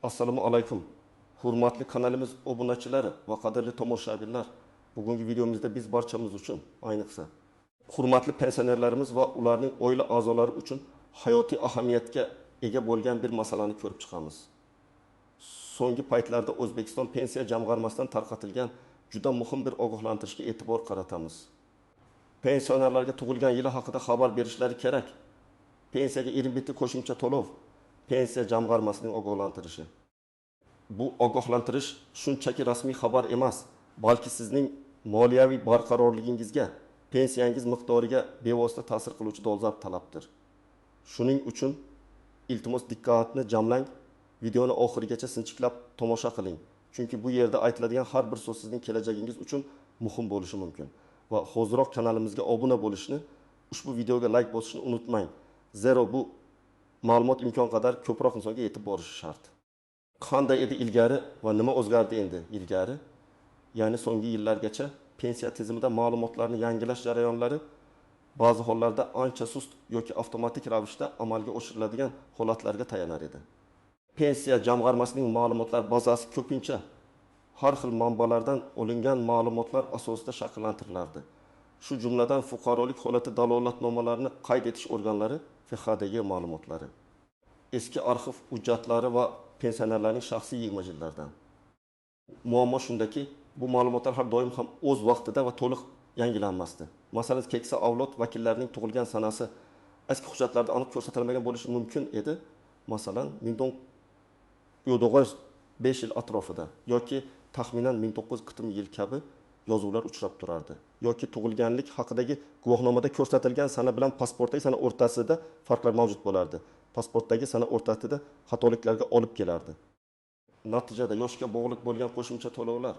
Assalomu alaykum. Hurmatli kanalimiz obunachilari va qadrli tomoshabinlar. Bugungi videomizda biz barchamiz uchun, ayniqsa hurmatli pensionerlarimiz va ularning oila a'zolari uchun hayotiy ahamiyatga ega bo'lgan bir masalani ko'rib chiqamiz. So'nggi paytlarda O'zbekiston pensiya jamg'armasidan tarqatilgan juda muhim bir ogohlantirishga e'tibor qaratamiz. Pensionerlarga tug'ilgan yili haqida xabar berishlari kerak. Pensiyaga 27 qo'shimcha to'lov, pensiya jamg'armasining ogohlantirishi. Bu ogohlantirish shunchaki rasmiy xabar emas, balki sizning moliyaviy barqarorligingizga, pensiyangiz miqdoriga bevosita ta'sir qiluvchi dolzarb talabdir. Shuning uchun iltimos diqqatni jamlang, videoni oxirigacha sinchiklab tomosha qiling. Chunki bu yerda aytiladigan har bir so'z sizning kelajagingiz uchun muhim bo'lishi mumkin. Va hoziroq kanalimizga obuna bo'lishni, ushbu videoga like bosishni unutmang. Zero bu ma'lumot imkon qadar ko'proq insonga yetib borishi shart. Qanday edi ilgari va nima o'zgardi endi ilgari? Ya'ni so'nggi yillargacha pensiya tizimida ma'lumotlarni yangilash jarayonlari ba'zi hollarda ancha sust yoki avtomatik ravishda amalga oshiriladigan holatlarga tayanar edi. Pensiya jamg'armasining ma'lumotlar bazasi ko'pincha har xil manbalardan olingan ma'lumotlar asosida shakllantirilardi. Shu jumladan fuqarolik holati dalolatnomalarini qayd etish organlari FHDG ma'lumotlari, eski arxiv hujjatlari va pensionerlarning shaxsiy yig'ma-jildlaridan. Muammo shundaki, bu ma'lumotlar har doim ham o'z vaqtida va to'liq yangilanmasdi. Masalan, keksa avlod vakillarining tug'ilgan sanasi eski hujjatlarda aniq ko'rsatilmagan bo'lishi mumkin edi. Masalan, 1905 yil atrofida yoki taxminan 1940 yil kabi yozuvlar uchrab turardi. Yoki tug'ilganlik haqidagi guvohnomada ko'rsatilgan sana bilan pasportdagi sana o'rtasida farqlar mavjud bo'lardi. Pasportdagi sana o'rtasida xatoliklarga olib kelardi. Natijada yoshga bog'liq bo'lgan qo'shimcha to'lovlar,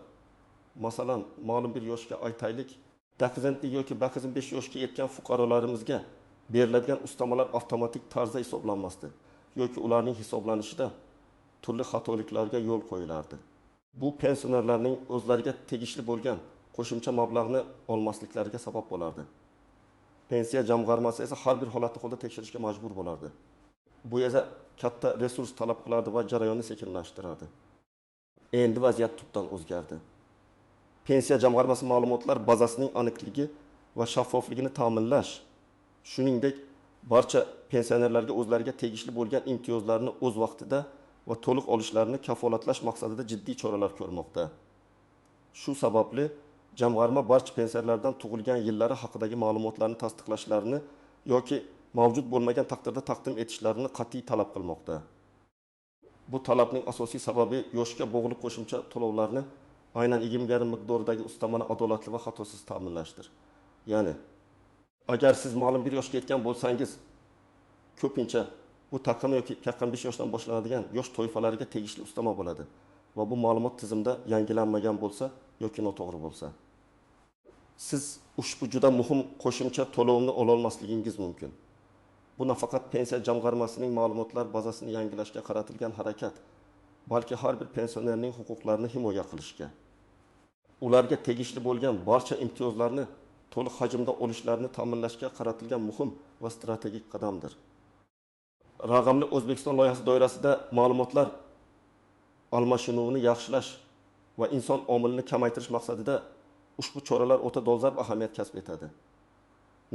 masalan, ma'lum bir yoshga aytaylik, 9 yoki 95 yoshga yetgan fuqarolarimizga beriladigan ustamalar avtomatik tarzda hisoblanmasdi yoki ularning hisoblanishida turli xatoliklarga yo'l qo'yilardi. Bu pensionerlarning o'zlariga tegishli bo'lgan qo'shimcha mablag'ni olmasliklariga sabab bo'lardi. Pensiya jamg'armasi esa har bir holatni qo'lda tekshirishga majbur bo'lardi. Bu esa katta resurs talab qilardi va jarayonni sekinlashtirardi. Endi vaziyat tubdan o'zgardi. Pensiya jamg'armasi ma'lumotlar bazasining aniqligi va shaffofligini ta'minlash, shuningdek, barcha pensionerlarga o'zlariga tegishli bo'lgan imtiyozlarni o'z vaqtida va to'liq olishlarini kafolatlash maqsadida jiddiy choralar ko'rmoqda. Shu sababli jamg'arma barcha pensionerlardan tug'ilgan yillari haqidagi ma'lumotlarni tasdiqlashlarini yoki mavjud bo'lmagan taqdirda taqdim etishlarini qat'iy talab qilmoqda. Bu talabning asosiy sababi yoshga bog'liq qo'shimcha to'lovlarni aynan 20,5 miqdoridagi ustamani adolatli va xatosiz ta'minlashdir. Ya'ni agar siz ma'lum bir yoshga yetgan bo'lsangiz, ko'pincha bu taqim yoki 45 yoshdan boshlanadigan yosh toifalariga tegishli ustama bo'ladi va bu ma'lumot tizimda yangilanmagan bo'lsa yoki noto'g'ri bo'lsa, siz ushbu juda muhim qo'shimcha to'lovni ola olmasligingiz mumkin. Bu nafaqat pensiya jamg'armasining ma'lumotlar bazasini yangilashga qaratilgan harakat, balki har bir pensionerning huquqlarini himoya qilishga, ularga tegishli bo'lgan barcha imtiyozlarni to'liq hajmda olishlarini ta'minlashga qaratilgan muhim va strategik qadamdir. Raqamli O'zbekiston loyihasi doirasida ma'lumotlar almashinuvini yaxshilash va inson omilini kamaytirish maqsadida ushbu choralar o'ta dolzarb ahamiyat kasb etadi.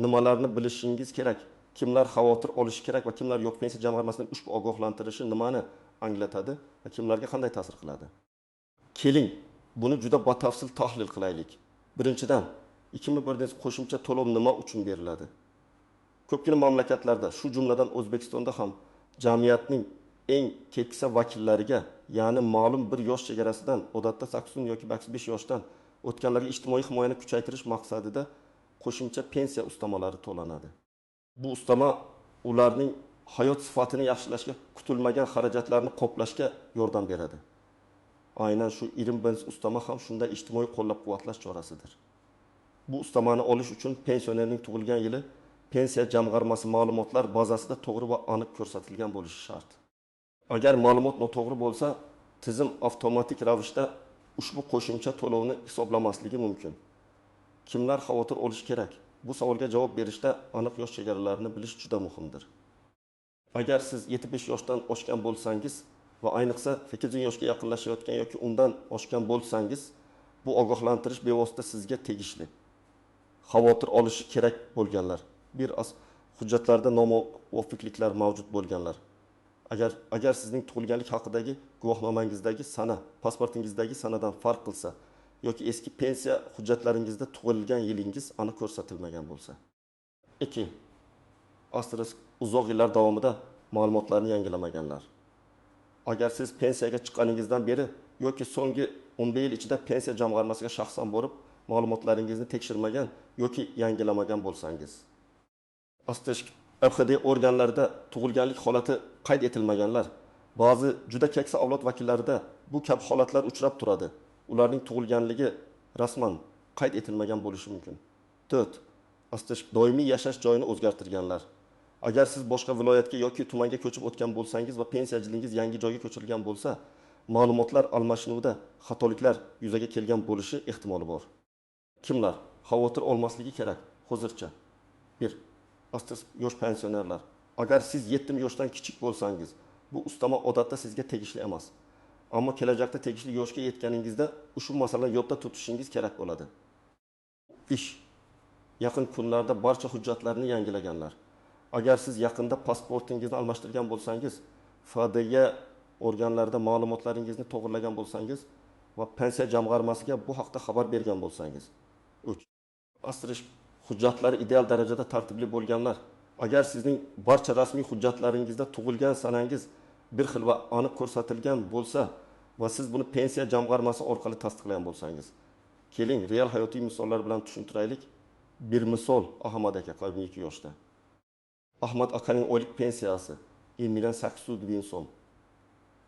Nimalarni bilishingiz kerak, kimlar xavotir olishi kerak va kimlar yo'q, pensiya jamg'armasining ushbu ogohlantirishi nimani anglatadi va kimlarga qanday ta'sir qiladi? Keling, buni juda batafsil tahlil qilaylik. Birinchidan, 2001 qo'shimcha to'lov nima uchun beriladi? Ko'pgina mamlakatlarda, shu jumladan O'zbekistonda ham jamiyatning eng keksa vakillariga, ya'ni ma'lum bir yosh chegarasidan, odatda 80 yoki 85 yoshdan o'tganlarga ijtimoiy himoyani kuchaytirish maqsadida qo'shimcha pensiya ustamalari to'lanadi. Bu ustama ularning hayot sifatini yaxshilashga, kutilmagan xarajatlarni qoplashga yordam beradi. Aynan shu 21 ustama ham shunday ijtimoiy qo'llab-quvvatlash chorasidir. Bu ustamani olish uchun pensionerning tug'ilgan yili pensiya jamg'armasi ma'lumotlar bazasida to'g'ri va aniq ko'rsatilgan bo'lishi shart. Agar ma'lumot noto'g'ri bo'lsa, tizim avtomatik ravishda ushbu qo'shimcha to'lovni hisoblamasligi mumkin. Kimlar xavotir olishi kerak? Bu savolga javob berishda aniq yosh chegaralarini bilish juda muhimdir. Agar siz 75 yoshdan oshgan bo'lsangiz, va ayniqsa 8 yoshga yaqinlashayotgan yoki undan oshgan bo'lsangiz, bu ogohlantirish bevosita sizga tegishli. Xavotir olishi kerak bo'lganlar. Bir az hujjatlarda nomuvofiqliklar mavjud bo'lganlar. Agar sizning tug'ilganlik haqidagi guvohnomangizdagi sana pasportingizdagi sanadan farq qilsa yoki eski pensiya hujjatlaringizda tug'ilgan yilingiz aniq ko'rsatilmagan bo'lsa. 2. Asterisk uzoq yillar davomida ma'lumotlarni yangilamaganlar. Agar siz pensiyaga chiqqaningizdan beri yoki so'nggi 15 yil ichida pensiya jamg'armasiga shaxsan borib ma'lumotlaringizni tekshirmagan yoki yangilamagan bo'lsangiz. Asterisk FHD organlarida tug'ilganlik holati qayd etilmaganlar. Ba'zi juda keksa avlod vakillarida bu kabi holatlar uchrab turadi. Ularning tug'ilganligi rasman qayd etilmagan bo'lishi mumkin. 4. Asterisk doimiy yashash joyini o'zgartirganlar. Agar siz boshqa viloyatga yoki tumanga ko'chib o'tgan bo'lsangiz va pensiyachilingiz yangi joyga ko'chirilgan bo'lsa, ma'lumotlar almashinuvida xatoliklar yuzaga kelgan bo'lishi ehtimoli bor. Kimlar xavotir olmasligi kerak hozircha? 1. Asterisk yosh pensionerlar. Agar siz 7 yoshdan kichik bo'lsangiz, bu ustama odatda sizga tegishli emas. Ammo kelajakda tegishli yoshga yetganingizda ushbu masalani yodda tutishingiz kerak bo'ladi. Ish. Yaqin kunlarda barcha hujjatlarni yangilaganlar. Agar siz yaqinda pasportingizni almashtirgan bo'lsangiz, FDG organlarida ma'lumotlaringizni to'g'rilagan bo'lsangiz va pensiya jamg'armasiga bu haqda xabar bergan bo'lsangiz. 3. Asterisk hujjatlari ideal darajada tartibli bo'lganlar. Agar sizning barcha rasmiy hujjatlaringizda tug'ilgan sanangiz bir xil va aniq ko'rsatilgan bo'lsa va siz buni pensiya jamg'armasi orqali tasdiqlagan bo'lsangiz. Keling, real hayotiy misollar bilan tushuntiraylik. Bir misol, Ahmad aka 42 yoshda. Ahmad akaning oylik pensiyasi 1 million 800 ming so'm.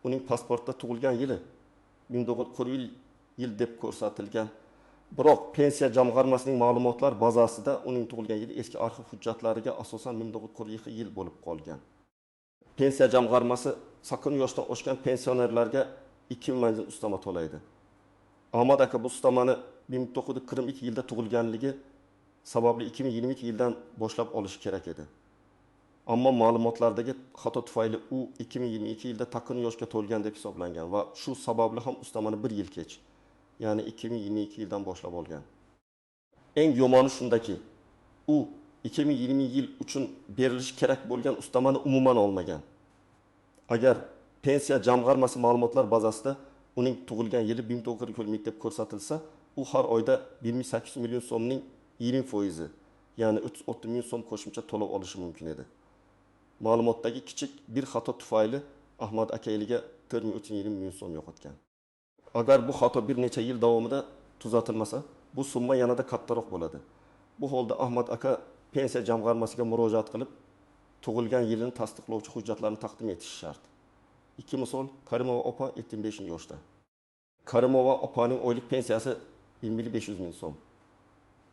Uning pasportda tug'ilgan yili 1940 yil deb ko'rsatilgan. Biroq pensiya jamg'armasining ma'lumotlar bazasida uning tug'ilgan yili eski arxiv hujjatlariga asosan 1942 yil bo'lib qolgan. Pensiya jamg'armasi 80 yoshdan oshgan pensionerlarga 2 manzil ustama to'laydi. Ahmad aka bu ustamani 1942 yilda tug'ilganligi sababli 2022 yildan boshlab olishi kerak edi. Ammo ma'lumotlardagi xato tufayli u 2022 yilda taqin yoshga to'lgan deb hisoblangan va shu sababli ham ustamani bir yil kech, ya'ni 2022 yildan boshlab olgan. Eng yomoni shundaki, u 2020 yil uchun berilishi kerak bo'lgan ustamani umuman olmagan. Agar pensiya jamg'armasi ma'lumotlar bazasida uning tug'ilgan yili 1942 deb ko'rsatilsa, u har oyda 1.8 million so'mning 20%, ya'ni 36 ming so'm qo'shimcha to'lov olishi mumkin edi. Ma'lumotdagi kichik bir xato tufayli Ahmad aka yiliga 4,5 million so'm yo'qotgan. Agar bu xato bir necha yil davomida tuzatilmasa, bu summa yanada kattaroq bo'ladi. Bu holda Ahmad aka pensiya jamg'armasiga murojaat qilib, tug'ilgan yilini tasdiqlovchi hujjatlarni taqdim etishi shart. 2 misol, Karimova opa 75 yoshda. Karimova opaning oylik pensiyasi 1.5 ming so'm.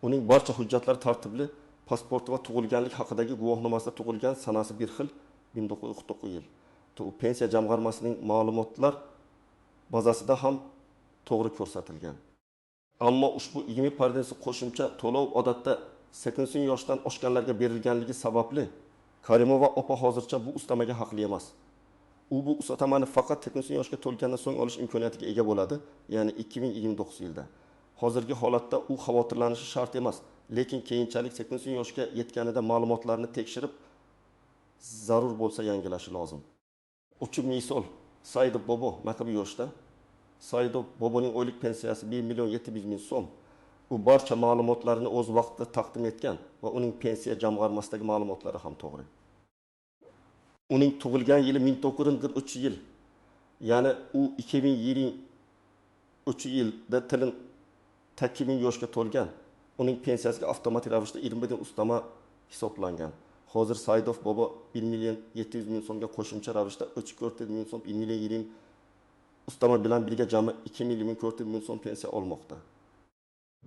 Uning barcha hujjatlari tartibli, pasporti va tug'ilganlik haqidagi guvohnomasida tug'ilgan sanasi bir xil 1949 yil. Pensiya jamg'armasining ma'lumotlar bazasida ham to'g'ri ko'rsatilgan. Ammo ushbu 20% qo'shimcha to'lov odatda 80 yoshdan oshganlarga berilganligi sababli Karimova opa hozircha bu ustamaga haqli emas. U bu ustamani faqat 80 yoshga to'lgandan so'ng olish imkoniyatiga ega bo'ladi, ya'ni 2029 yilda. Hozirgi holatda u xavotirlanishi shart emas, lekin keyinchalik 80 yoshga yetganida ma'lumotlarni tekshirib, zarur bo'lsa yangilashi lozim. 3 misol, Saidov bobo maktab yoshda. Saidov boboning oylik pensiyasi 1 million 700 ming so'm. U barcha ma'lumotlarni o'z vaqtida taqdim etgan va uning pensiya jamg'armasidagi ma'lumotlari ham to'g'ri. Uning tug'ilgan yili 1943 yil. Ya'ni u 2023 yilda tilin 8 yoshga to'lgan. Uning pensiyasiga avtomatik ravishda 20 ming ustama hisoblangan. Hozir Saidov bobo 1 million 700 ming so'mga qo'shimcha ravishda 3,4 ming so'm, 1 million 20 ustama bilan birga jami 2 million 4 ming so'm pensiya olmoqda.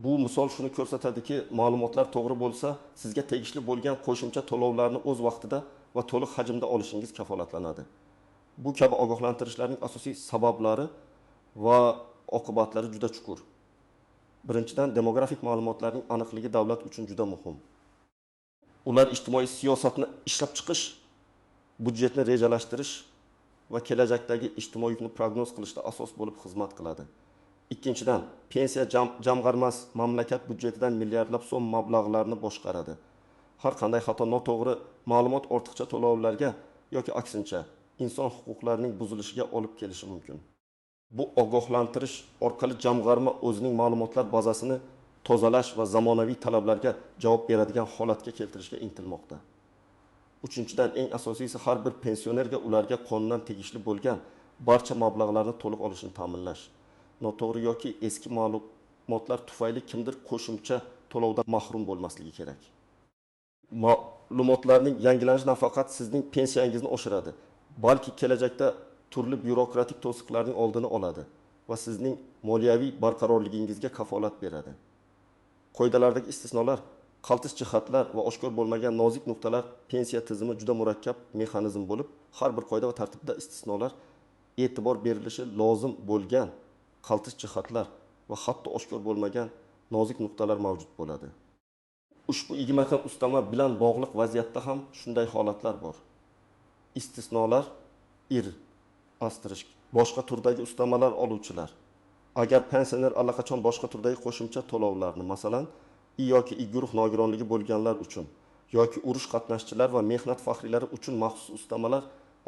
Bu misol shuni ko'rsatadiki, ma'lumotlar to'g'ri bo'lsa, sizga tegishli bo'lgan qo'shimcha to'lovlarni o'z vaqtida va to'liq hajmda olishingiz kafolatlanadi. Bu kabi ogohlantirishlarning asosiy sabablari va oqibatlari juda chuqur. Birinchidan, demografik ma'lumotlarning aniqligi davlat uchun juda muhim. Ular ijtimoiy siyosatni ishlab chiqish, budjetni rejalashtirish va kelajakdagi ijtimoiy yukni prognoz qilishda asos bo'lib xizmat qiladi. Ikkinchidan, Pensiya jamg'armasi mamlakat byudjetidan milliardlab so'm mablag'larni boshqaradi. Har qanday xato, noto'g'ri ma'lumot ortiqcha to'lovlarga yoki aksincha, inson huquqlarining buzilishiga olib kelishi mumkin. Bu ogohlantirish orqali jamg'arma o'zining ma'lumotlar bazasini tozalash va zamonaviy talablarga javob beradigan holatga keltirishga intilmoqda. Uchinchidan, eng asosiysi, har bir pensionerga ularga qonunan tegishli bo'lgan barcha mablag'larni to'liq olishini ta'minlash. Noto'g'ri yoki eski ma'lumotlar tufayli kimdir qo'shimcha to'lovdan mahrum bo'lmasligi kerak. Ma'lumotlarning yangilanishi nafaqat sizning pensiyangizni oshiradi, balki kelajakda turli byurokratik to'siqlarning oldini oladi va sizning moliyaviy barqarorligingizga kafolat beradi. Qoidalardagi istisnolar, qaltis jihatlar va oshkor bo'lmagan nozik nuqtalar. Pensiya tizimi juda murakkab mexanizm bo'lib, har bir qoida va tartibda istisnolar, e'tibor berilishi lozim bo'lgan qaltis jihatlar va hatto oshkor bo'lmagan nozik nuqtalar mavjud bo'ladi. Ushbu 20 xil ustama bilan bog'liq vaziyatda ham shunday holatlar bor. Istisnolar ir asterisk boshqa turdagi ustamalar oluvchilar. Agar pensioner allaqachon boshqa turdagi qo'shimcha to'lovlarni, masalan, I yoki I guruh nogironligi bo'lganlar uchun yoki urush qatnashchilar va mehnat faxriylari uchun maxsus ustamalar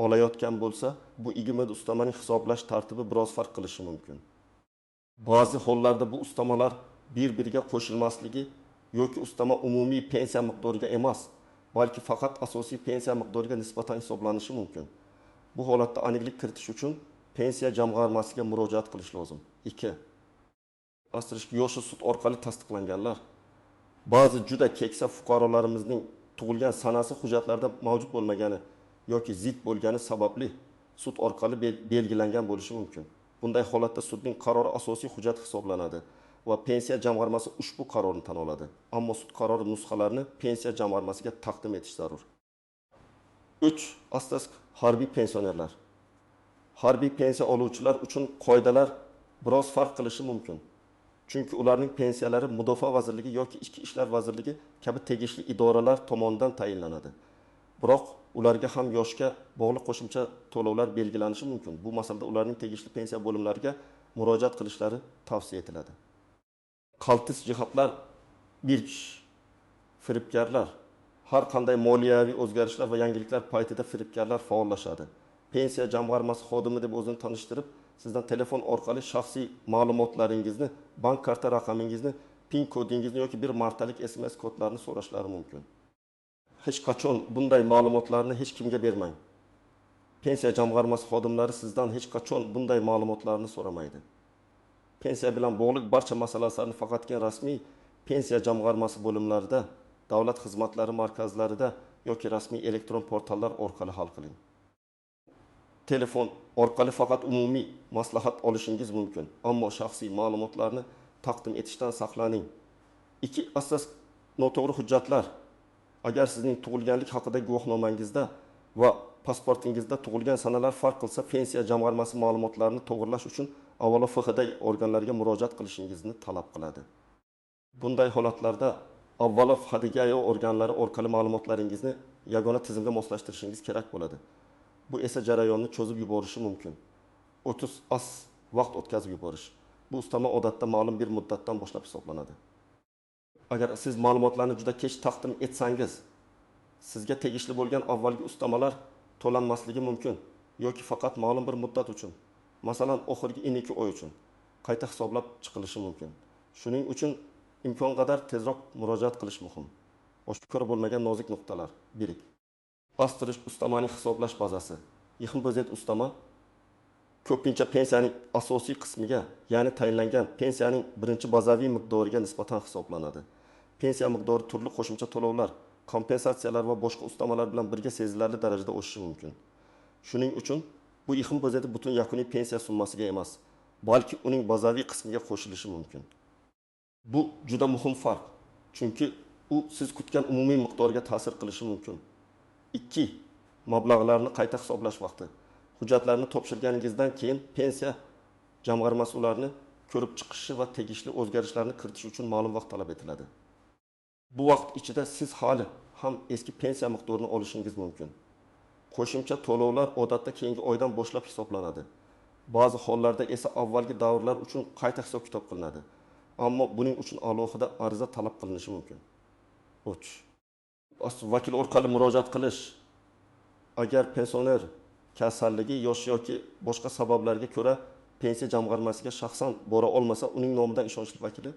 olayotgan bo'lsa, bu 20 ustamaning hisoblash tartibi biroz farq qilishi mumkin. Ba'zi hollarda bu ustamalar bir-biriga qo'shilmasligi yoki ustama umumiy pensiya miqdoriga emas, balki faqat asosiy pensiya miqdoriga nisbatan hisoblanishi mumkin. Bu holatda aniqlik kiritish uchun pensiya jamg'armasiga murojaat qilish lozim. 2. Asterisk yoshi sud orqali tasdiqlanganlar. Ba'zi juda keksa fuqarolarimizning tug'ilgan sanasi hujjatlarda mavjud bo'lmagani yoki zid bo'lgani sababli sud orqali belgilangan bo'lishi mumkin. Bunday holatda sudning qarori asosiy hujjat hisoblanadi va pensiya jamg'armasi ushbu qarorni tan oladi. Ammo sud qarori nusxalarini pensiya jamg'armasiga taqdim etish zarur. 3. Asterisk harbiy pensionerlar. Harbiy pensiya oluvchilar uchun qoidalar biroz farq qilishi mumkin. Chunki ularning pensiyalari Mudofaa vazirligi yoki Ichki ishlar vazirligi kabi tegishli idoralar tomonidan tayinlanadi. Biroq ularga ham yoshga bog'liq qo'shimcha to'lovlar belgilanishi mumkin. Bu masalada ularning tegishli pensiya bo'limlariga murojaat qilishlari tavsiya etiladi. Qaltis jihatlar bir firibgarlar. Har qanday moliyaviy o'zgarishlar va yangiliklar paytida firibgarlar faollashadi. Pensiya jamg'armasi xodimi deb o'zini tanishtirib, sizdan telefon orqali shaxsiy ma'lumotlaringizni, bank karta raqamingizni, PIN kodingizni yoki bir martalik SMS kodlarini so'rashlari mumkin. Hech qachon bunday ma'lumotlarni hech kimga bermang. Pensiya jamg'armasi xodimlari sizdan hech qachon bunday ma'lumotlarni so'ramaydi. Pensiya bilan bog'liq barcha masalalarni faqatgina rasmiy pensiya jamg'armasi bo'limlarida, davlat xizmatlari markazlarida yoki rasmiy elektron portallar orqali hal qiling. Telefon orqali faqat umumiy maslahat olishingiz mumkin, ammo shaxsiy ma'lumotlarni taqdim etishdan saqlaning. 2. Asos noto'g'ri hujjatlar. Agar sizning tug'ilganlik haqidagi guvohnomangizda va pasportingizda tug'ilgan sanalar farq qilsa, pensiya jamg'armasi ma'lumotlarini to'g'rilash uchun avvalo FHD organlariga murojaat qilishingizni talab qiladi. Bunday holatlarda avvalo FHDGAO organlari orqali ma'lumotlaringizni yagona tizimga moslashtirishingiz kerak bo'ladi. Bu esa jarayonni cho'zib yuborishi mumkin. 30 as vaqt o'tkazib yuborish. Bu ustama odatda ma'lum bir muddatdan boshlab hisoblanadi. Agar siz ma'lumotlarni juda kech taqdim etsangiz, sizga tegishli bo'lgan avvalgi ustamalar to'lanmasligi mumkin yoki faqat ma'lum bir muddat uchun, masalan, oxirgi 2 oy uchun qayta hisoblab chiqilishi mumkin. Shuning uchun imkon qadar tezroq murojaat qilish muhim. Oshkor bo'lmagan nozik nuqtalar. 1. Asterisk ustamaning hisoblash bazasi. YHXBB ustama ko'pincha pensiyaning asosiy qismiga, ya'ni tayinlangan pensiyaning birinchi bazaviy miqdoriga nisbatan hisoblanadi. Pensiya miqdori turli qo'shimcha to'lovlar, kompensatsiyalar va boshqa ustamalar bilan birga sezilarli darajada oshishi mumkin. Shuning uchun bu YHXBB butun yakuniy pensiya summasiga emas, balki uning bazaviy qismiga qo'shilishi mumkin. Bu juda muhim farq, chunki u siz kutgan umumiy miqdorga ta'sir qilishi mumkin. 2. Mablag'larni qayta hisoblash vaqti. Hujjatlarni topshirganingizdan keyin pensiya jamg'armasi ularni ko'rib chiqishi va tegishli o'zgarishlarni kiritish uchun ma'lum vaqt talab etiladi. Bu vaqt ichida siz hali ham eski pensiya miqdorini olishingiz mumkin. Qo'shimcha to'lovlar odatda keyingi oydan boshlab hisoblanadi. Ba'zi hollarda esa avvalgi davrlar uchun qayta hisob-kitob qilinadi. Ammo buning uchun alohida ariza talab qilinishi mumkin. 3. Vakil orqali murojaat qilish. Agar pensioner kasalligi, yosh yoki boshqa sabablarga ko'ra pensiya jamg'armasiga shaxsan bora olmasa, uning nomidan ishonchli vakili,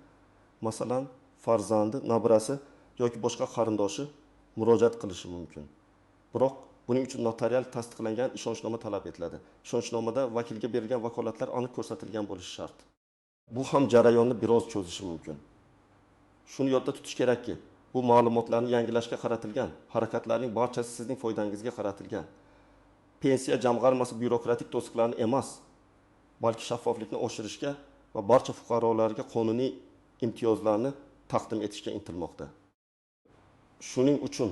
masalan, farzandi, nabirasi yoki boshqa qarindoshi murojaat qilishi mumkin. Biroq buning uchun notarial tasdiqlangan ishonchnoma talab etiladi. Ishonchnomada vakilga berilgan vakolatlar aniq ko'rsatilgan bo'lishi shart. Bu ham jarayonni biroz cho'zishi mumkin. Shuni yodda tutish kerakki, bu ma'lumotlarni yangilashga qaratilgan harakatlarning barchasi sizning foydangizga qaratilgan. Pensiya jamg'armasi byurokratik to'siqlarni emas, balki shaffoflikni oshirishga va barcha fuqarolarga qonuniy imtiyozlarni taqdim etishga intilmoqda. Shuning uchun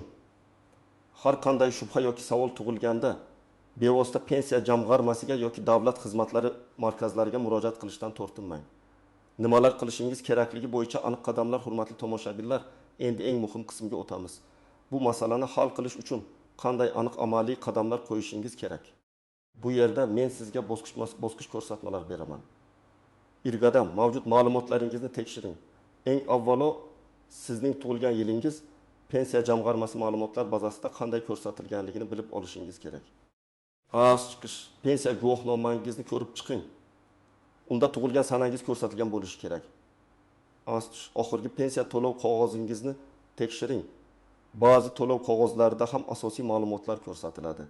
har qanday shubha yoki savol tug'ilganda bevosita pensiya jamg'armasiga yoki davlat xizmatlari markazlariga murojaat qilishdan tortinmang. Nimalar qilishingiz kerakligi bo'yicha aniq qadamlar, hurmatli tomoshabinlar, endi eng muhim qismga o'tamiz. Bu masalani hal qilish uchun qanday aniq amaliy qadamlar qo'yishingiz kerak? Bu yerda men sizga bosqich ko'rsatmalar beraman. Irgadan mavjud ma'lumotlaringizni tekshiring. Eng avvalo sizning tug'ilgan yilingiz pensiya jamg'armasi ma'lumotlar bazasida qanday ko'rsatilganligini bilib olishingiz kerak. Pensiya guvohnomangizni ko'rib chiqing. Unda tug'ilgan sanangiz ko'rsatilgan bo'lishi kerak. Oxirgi pensiya to'lov qog'ozingizni tekshiring. Ba'zi to'lov qog'ozlarida ham asosiy ma'lumotlar ko'rsatiladi.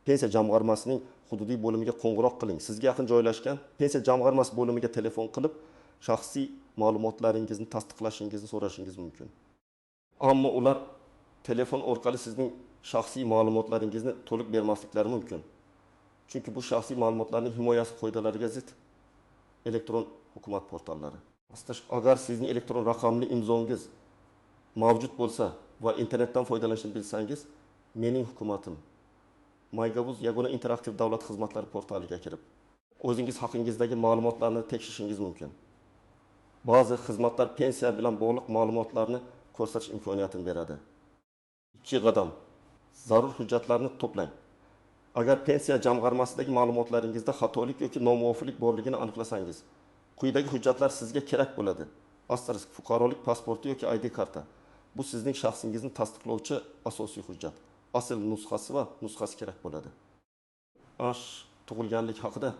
Pensiya jamg'armasining hududiy bo'limiga qo'ng'iroq qiling. Sizga yaqin joylashgan pensiya jamg'armasi bo'limiga telefon qilib, shaxsiy ma'lumotlaringizni tasdiqlashingizni so'rashingiz mumkin. Ammo ular telefon orqali sizning shaxsiy ma'lumotlaringizni to'liq bermasliklari mumkin. Chunki bu shaxsiy ma'lumotlarning himoyasi qoidalariga zid elektron hukumat portallari. Agar sizning elektron raqamli imzongiz mavjud bo'lsa va internetdan foydalanishni bilsangiz, Mening hukumatim MyGovUz yagona interaktiv davlat xizmatlari portaliga kirib, o'zingiz haqingizdagi ma'lumotlarni tekshirishingiz mumkin. Ba'zi xizmatlar pensiya bilan bog'liq ma'lumotlarni ko'rsatish imkoniyatini beradi. 2 qadam. Zarur hujjatlarni to'plang. Agar pensiya jamg'armasidagi ma'lumotlaringizda xatolik yoki nomuvofiqlik borligini aniqlasangiz, quyidagi hujjatlar sizga kerak bo'ladi. Asterisk, fuqarolik pasporti yoki ID karta. Bu sizning shaxsingizni tasdiqlovchi asosiy hujjat. Asl nusxasi va nusxasi kerak bo'ladi. Tug'ilganlik haqida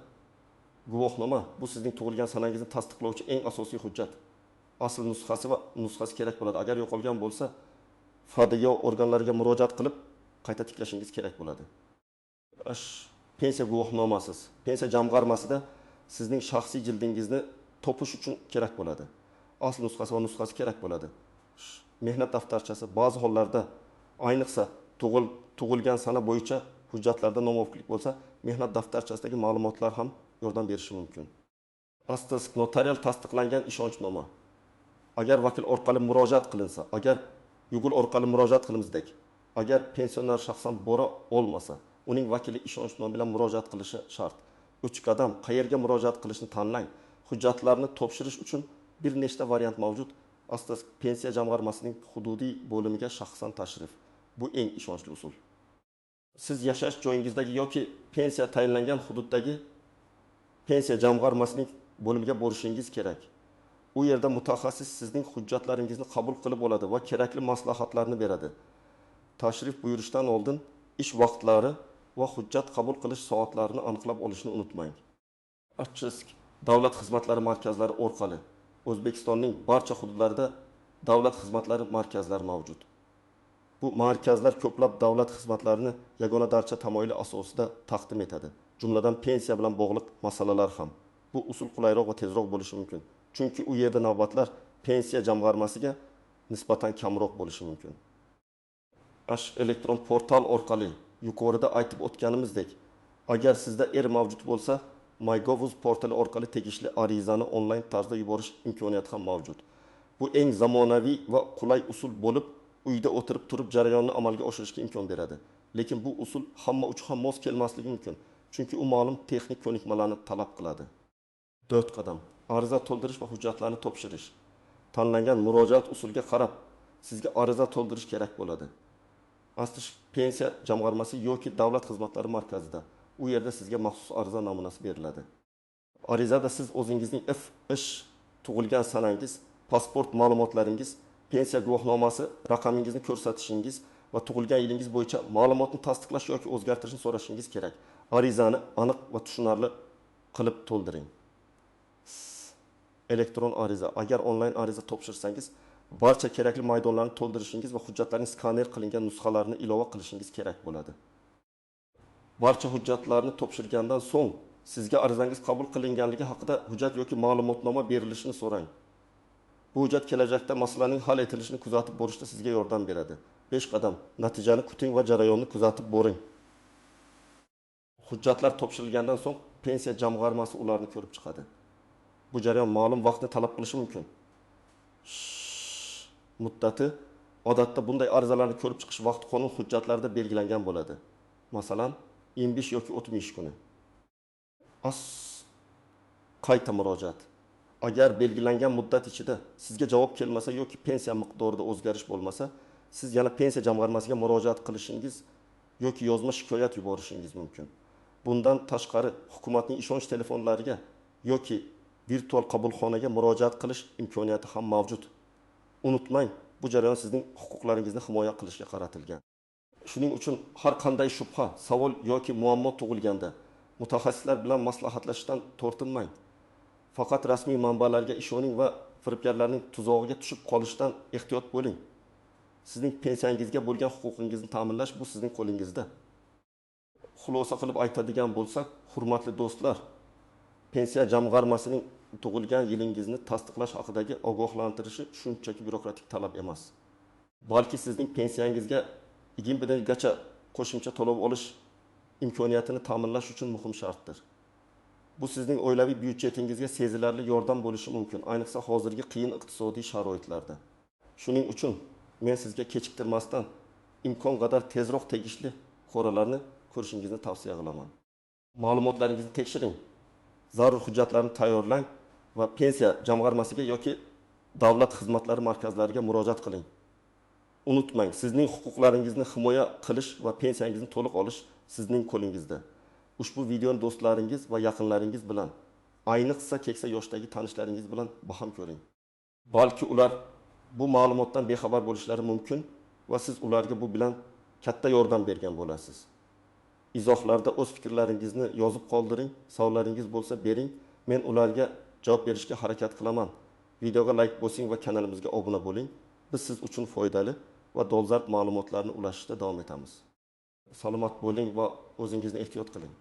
guvohnoma. Bu sizning tug'ilgan sanangizni tasdiqlovchi eng asosiy hujjat. Asl nusxasi va nusxasi kerak bo'ladi. Agar yo'qolgan bo'lsa, FDY organlariga murojaat qilib qayta tiklashingiz kerak bo'ladi. Pensiya guvohnomasiz. Pensiya jamg'armasida sizning shaxsiy jildingizni topish uchun kerak bo'ladi. Asl nusxasi va nusxasi kerak bo'ladi. Mehnat daftarchasi ba'zi hollarda, ayniqsa tug'ilgan sana bo'yicha hujjatlarda nomuvofiqlik bo'lsa, mehnat daftarchasidagi ma'lumotlar ham yordam berishi mumkin. Asterisk, notarial tasdiqlangan ishonchnoma. Agar vakil orqali murojaat qilinsa, agar Google orqali murojaat qilimizdek, agar pensioner shaxsan bora olmasa, uning vakili ishonchnoma bilan murojaat qilishi shart. 3 qadam. Qayerga murojaat qilishni tanlang. Hujjatlarni topshirish uchun bir nechta variant mavjud. Asterisk, pensiya jamg'armasining hududiy bo'limiga shaxsan tashrif. Bu eng ishonchli usul. Siz yashash joyingizdagi yoki pensiya tayinlangan hududdagi pensiya jamg'armasining bo'limiga borishingiz kerak. U yerda mutaxassis sizning hujjatlaringizni qabul qilib oladi va kerakli maslahatlarni beradi. Tashrif buyurishdan oldin ish vaqtlari va hujjat qabul qilish soatlarini aniqlab olishni unutmang. Asterisk, davlat xizmatlari markazlari orqali O'zbekistonning barcha hududlarida davlat xizmatlari markazlari mavjud. Bu markazlar ko'plab davlat xizmatlarini yagona darcha tamoyili asosida taqdim etadi. Jumladan pensiya bilan bog'liq masalalar ham. Bu usul qulayroq va tezroq bo'lishi mumkin. Chunki u yerda navbatlar pensiya jamg'armasiga nisbatan kamroq bo'lishi mumkin. Elektron portal orqali yuqorida aytib o'tganimizdek, agar sizda mavjud bo'lsa, MyGovUz portali orqali tegishli arizani onlayn tarzda yuborish imkoniyati ham mavjud. Bu eng zamonaviy va qulay usul bo'lib, uyda o'tirib turib jarayonni amalga oshirishga imkon beradi. Lekin bu usul hamma uchun ham mos kelmasligi mumkin, chunki u ma'lum texnik ko'nikmalarni talab qiladi. 4 qadam. Ariza to'ldirish va hujjatlarni topshirish. Tanlangan murojaat usuliga qarab sizga ariza to'ldirish kerak bo'ladi. Pensiya jamg'armasi yoki davlat xizmatlari markazida. U yerda sizga maxsus ariza namunasi beriladi. Arizada siz o'zingizning FISh, tug'ilgan sanangiz, pasport ma'lumotlaringiz, pensiya guvohnomasi raqamingizni ko'rsatishingiz va tug'ilgan yilingiz bo'yicha ma'lumotni tasdiqlash yoki o'zgartirishni so'rashingiz kerak. Arizani aniq va tushunarli qilib to'ldiring. Elektron ariza. Agar onlayn ariza topshirsangiz, barcha kerakli maydonlarni to'ldirishingiz va hujjatlarning skaner qilingan nusxalarini ilova qilishingiz kerak bo'ladi. Barcha hujjatlarni topshirgandan so'ng sizga arizangiz qabul qilinganligi haqida hujjat yoki ma'lumotnoma berilishini so'rang. Bu hujjat kelajakda masalaning hal etilishini kuzatib borishda sizga yordam beradi. 5 qadam. Natijani kuting va jarayonni kuzatib boring. Hujjatlar topshirilgandan so'ng pensiya jamg'armasi ularni ko'rib chiqadi. Bu jarayon ma'lum vaqtni talab qilishi mumkin. Muddati odatda bunday arizalarni ko'rib chiqish vaqti qonun hujjatlarida belgilangan bo'ladi. Masalan, 25 yoki 30 ish kuni. Qayta murojaat. Agar belgilangan muddat ichida sizga javob kelmasa yoki pensiya miqdorida o'zgarish bo'lmasa, siz yana pensiya jamg'armasiga murojaat qilishingiz yoki yozma shikoyat yuborishingiz mumkin. Bundan tashqari hukumatning ishonch telefonlariga yoki virtual qabulxonaga murojaat qilish imkoniyati ham mavjud. Unutmang, bu jarayon sizning huquqlaringizni himoya qilishga qaratilgan. Shuning uchun har qanday shubha, savol yoki muammo tug'ilganda mutaxassislar bilan maslahatlashishdan tortinmang. Faqat rasmiy manbalarga ishoning va firibgarlarning tuzog'iga tushib qolishdan ehtiyot bo'ling. Sizning pensiyangizga bo'lgan huquqingizni ta'minlash bu sizning qo'lingizda. Xulosa qilib aytadigan bo'lsak, hurmatli do'stlar, pensiya jamg'armasining tug'ilgan yilingizni tasdiqlash haqidagi ogohlantirishi shunchaki byurokratik talab emas. Balki sizning pensiyangizga 20 yilgacha qo'shimcha to'lov olish imkoniyatini ta'minlash uchun muhim shartdir. Bu sizning oilaviy byudjetingizga sezilarli yordam bo'lishi mumkin, ayniqsa hozirgi qiyin iqtisodiy sharoitlarda. Shuning uchun men sizga kechiktirmasdan imkon qadar tezroq tegishli choralarni ko'rishingizni tavsiya qilaman. Ma'lumotlaringizni tekshiring, zarur hujjatlarni tayyorlang va pensiya jamg'armasiga yoki davlat xizmatlari markazlariga murojaat qiling. Unutmang, sizning huquqlaringizni himoya qilish va pensiyangizni to'liq olish sizning qo'lingizda. Ushbu videoni do'stlaringiz va yaqinlaringiz bilan, ayniqsa keksa yoshdagi tanishlaringiz bilan baham ko'ring. Balki ular bu ma'lumotdan bexabar bo'lishlari mumkin va siz ularga bu bilan katta yordam bergan bo'lasiz. Izohlarda o'z fikrlaringizni yozib qoldiring, savollaringiz bo'lsa bering, men ularga javob berishga harakat qilaman. Videoga like bosing va kanalimizga obuna bo'ling. Biz siz uchun foydali va dolzarb ma'lumotlarni ulashishda davom etamiz. Salomat bo'ling va o'zingizni ehtiyot qiling.